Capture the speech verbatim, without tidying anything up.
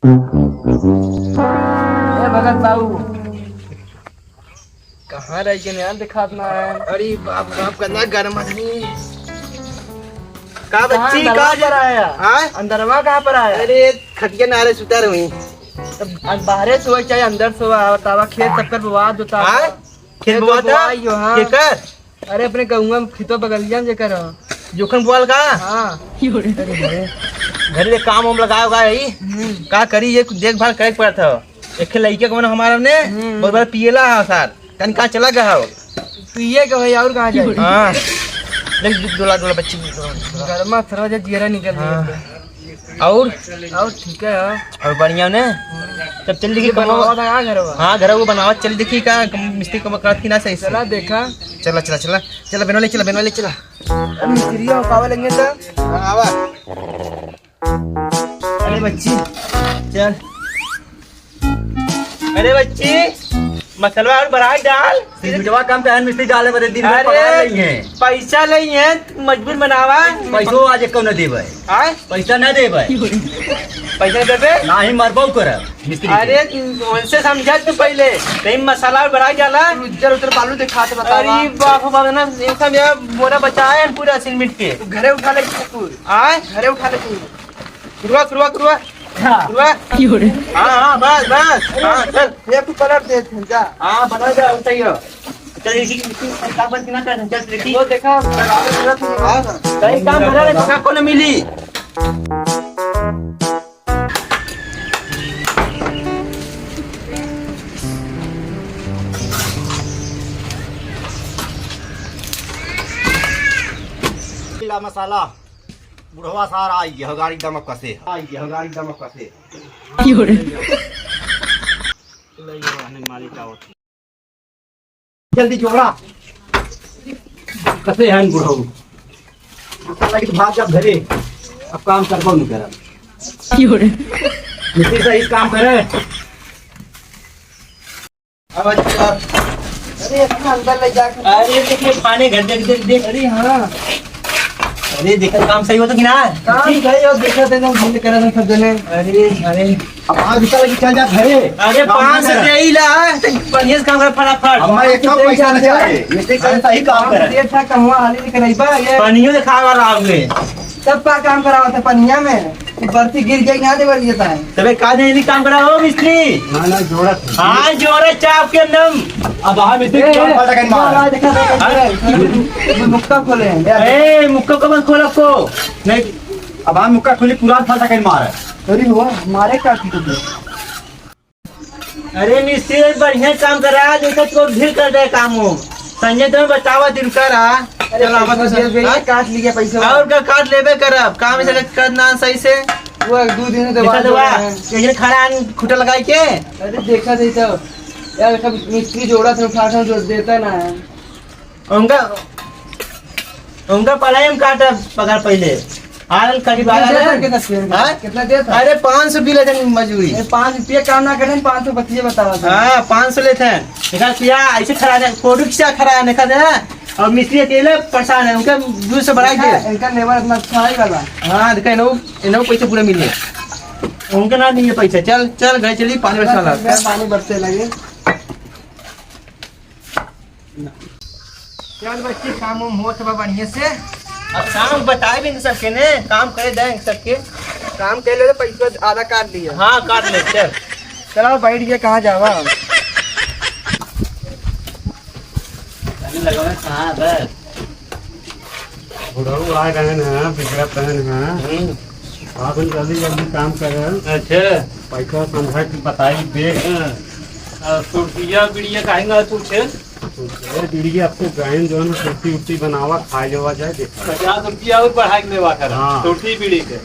ए भगत बाबू, कहाँ रह गए यार, दिखात ना है। अरे बाप रे बाप, कितना गर्म आदमी। का कहाँ बच्ची, अंदरवा का पर आया? हाँ? अंदरवा कहाँ पर आया? अरे खटिया नारे सुता रही। तब आज बाहरे सोए चाहे अंदर सोआ, बतावा, खेत सबकर बर्बाद होता। हाँ? खेत खेत बर्बाद होता? बोआई हो, हाँ। केकर? अरे अपने गौवा में खेतवा बगलिया में जेकर ह। जोखन बोल का? हाँ। अरे घरे, घरे ले काम वाम लगाए होगा यही। हम्म। का करी, ये कुछ देखभाल करे के पड़त ह। एक लइका कौन हमारा ने, हम्म। बहुत बड़ा पियला है सार। कहीं कहाँ चला गया हो? पिए के भाई, और कहाँ जाए? हाँ। देख, डोला, डोला, बच्ची, डोला, डोला। गरमा थरवा जे जियरा निकल हाँ। गया। और? और ठीक है। और बढ़िया ने? तब चल देखी ये कमवा। बनावा था का घरवा? हाँ, घर वो बनावा, चल देखी का कम-, मिस्त्री कम करत की ना सही से। चला देखा। चला, चला, चला। चला, बनवा ले, चला, बनवा ले, चला। अब मिस्त्री हो, पावा लेंगे तो? हाँ, आवा। अरे बच्ची, चल। अरे बच्ची, मसलवा और बढ़ाई डाल। सिरमिटवा कम पहन मिस्त्री डाले बदे दिन भर अरे, पगार नहीं है। पैसा नहीं है, मजबूर बनावा। पैसो आज एको न देबे। हाँ? पैसा न देबे। पैसा देबे? नाही मरबो करब मिस्त्री के। अरे, उनसे समझा तू पहले। कहीं मसाला और बढ़ाई डाला। उज्जर उज्जर बालू दिखाते बता अरे बाप रे बाप, ना, ये सब यार बोरा बचाए हैं पूरा सिरमिट के। घरे उठा ले तू। आए? घरे उठा ले तू। गुरुआ, गुरुआ, गुरुआ। हाँ। गुरुआ। हाँ, हाँ, बस, बस। हाँ, चल। ये तू कलर दे, जा। हाँ, बना जा, सही हो। चल, इसी की, इसी की, का बंद ना कर, चल, देखी। वो देखा, बराबर जरूरत नहीं है। हाँ, हाँ। कहीं काम करा रे, तो का कोनो मिली? पीला मसाला। बुढ़वा सार आई है, गाड़ी दमक कसे। आई है, गाड़ी दमक कसे। क्यों रे? जल्दी जोड़ा। कसे हैं बुढ़ऊ? साला के भाग जा घरे। अब काम करबो नहीं करब। क्यों रे? मिस्त्री सही काम करे। अब अच्छा। अरे, अपना अंदर ले जाके। अरे, देखिए, पानी घर देख, देख, देख। अरे, हाँ। अरे, देखो, काम सही होता कि ना? काम सही हो, देखा थे, हम बंद करा था सब जने। अरे, अरे। अब आज साला की चल जा घरे। अरे, काम पाँच सौ ना दे ही ला, तो बढ़िया से काम कर फटाफट। हमारे एक कम पैसा ना चाहिए, मिस्त्री सही काम करे। देर था, कहवा हाली नहीं कराई बा, ये। पानियों दिखावा रहा आपने। तब का काम करावा था पनिया में? बर्ती गिर जाई ना देवल जाता है। तबे का दे काम करा हो मिस्त्री? ना, ना, जोड़ा था। हाँ, जोड़ा चाप के एकदम। अब हाँ मिस्त्री ए, कौन ए, फटाकन मार? हाँ, देखा, देखा, हाँ? देखा, मुक्का खोले हैं। ए, मुक्का कौन खोला को? नहीं। अब हाँ मुक्का खोली, पुरान फटाकन मार। अरे हुआ, मारे का की तो। अरे मिस्त्री, बढ़िया काम करा, देखो तो ढील कर दे काम हो। संजय तुम्हें बतावा दिन का रहा। अरे चल, आवा पैसा तो दे दे, हाँ? काट लिया पैसा। और का काट लेबे करब, काम ऐसे करना सही से। वो एक दो दिन से देखा बात तो हो रहा वाह, है। ये खड़ा है, खूंटा लगाई के। अरे देखा सही तो, यार, कब मिस्त्री जोड़ा था, उठा उठा जो देता ना है। उनका, उनका पलाई में काटा पगार पहले। हाल करीब कितना आया देता ना। है, कितना देता है? हाँ? कितना देता है? अरे, पाँच सौ बिल है मजूरी। ए, पाँच रुपये काम ना करें, पाँच सौ बतिये बतावा था। हाँ, पाँच सौ लेते हैं। देखा क्या, ऐसे खड़ा है, फोटो खींचा खड़ा है, देखा दे। और मिस्त्री अकेले परेशान है, उनका दो सौ बढ़ाई दे। इनका, इनका लेबर इतना अच्छा है वाला। हाँ, देखा, इन्हों, इन्हों पैसे पूरे मिले। उनका ना दिए पैसे। चल, चल, गए चली, पानी बरसा ला। पानी बरसे लगे। चल बच्ची, काम उम होत बा बढ़िया से। अब काम बताए भी न सबके ने, काम करे दे सबके। काम कर ले तो पैसा आधा काट दिया। हाँ, काट ले, चल। चलो बैठ के कहाँ जावा? अभी लगावे कहाँ बस? बुढ़ऊ आ गए हैं, बिगड़त हैं। हम्म। आप जल्दी जल्दी काम करें। अच्छा। पैसा समझा के बताई दे। हाँ। आ, सुरतिया बीड़िया काहे ना पूछे? अरे बीड़ी आपको गायन जो है ना, सुरती उरती बनावा, खाए लेवा जाए, देखा। पचास रुपया और बढ़ा के लेवा कर। हाँ। सुरती बीड़ी के।